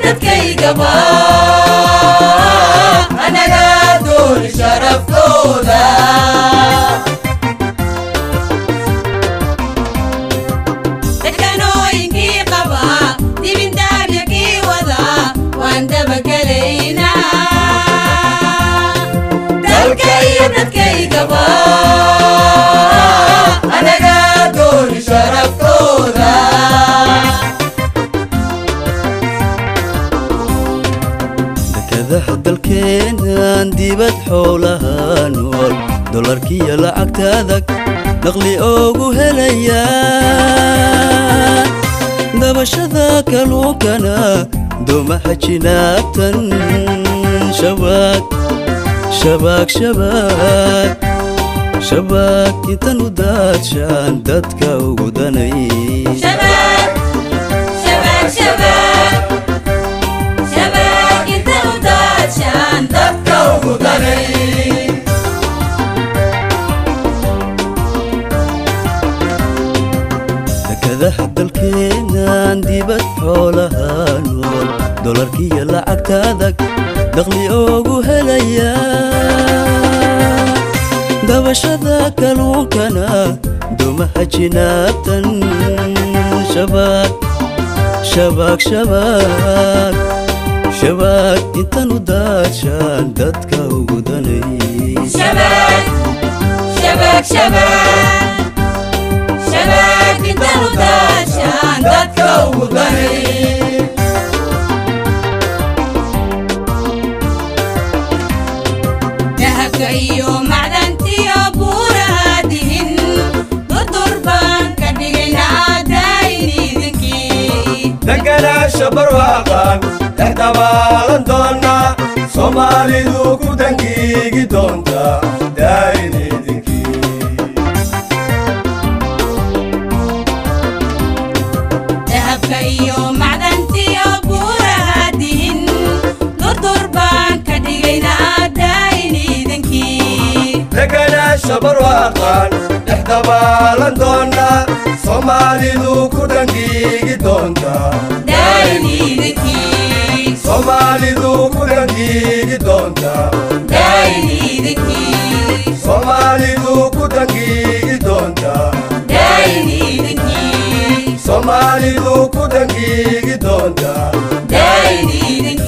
Dadkaygaba anaga dooni sharaftooda. Dekanooyinkii qaba dibindaabya kii wada waan dabagelaynaa. Dalka iyo dadkaygaba anaga dooni sharaftooda. Dekadaha dalkeenan dibad xoolaha nool dolarkiyo lacagta adag naqli oogu helaya, dabashada kalluunkana doomaha jinaabtan shabaag shabaag shabaag shabaag intan u daadshaan dadka ugu danay. Shabaag, shabaag, shabaag, shabaag inta u daadshaan dadka ugu danay. Dekadaha dalkeenan dibad xoolaha nool dolarkiyo lacagta adag dakhli oogu helaya, dabashada kalluunkana doomaha jinaabtan shabaag shabaag shabaag shabaag intan u daadshaan dadka ugu danay. Shabaag, shabaag, shabaag, shabaag inta u daadshaan dadka ugu danay. Dahabka iyo macdantiyo buuraha dihin durdur baan ka dhigaynaa daayin idinkii. Deganaasha barwaaqan dhex dabaalan doona, Soomaalidu ku dangiigi doonta daayin idinkii. Dahabka iyo macdantiyo buuraha dihin durdur baan ka dhigaynaa daayin idinkii. Deganaasha barwaaqan dhex dabaalan doona, Soomaalidu ku dangiigi doonta daayin idinkii. Soomaalidu ku dangiigi doonta daayin idinkii. Soomaalidu ku dangiigi doonta daayin idinkii. Soomaalidu ku dangiigi doonta daayin idinkii.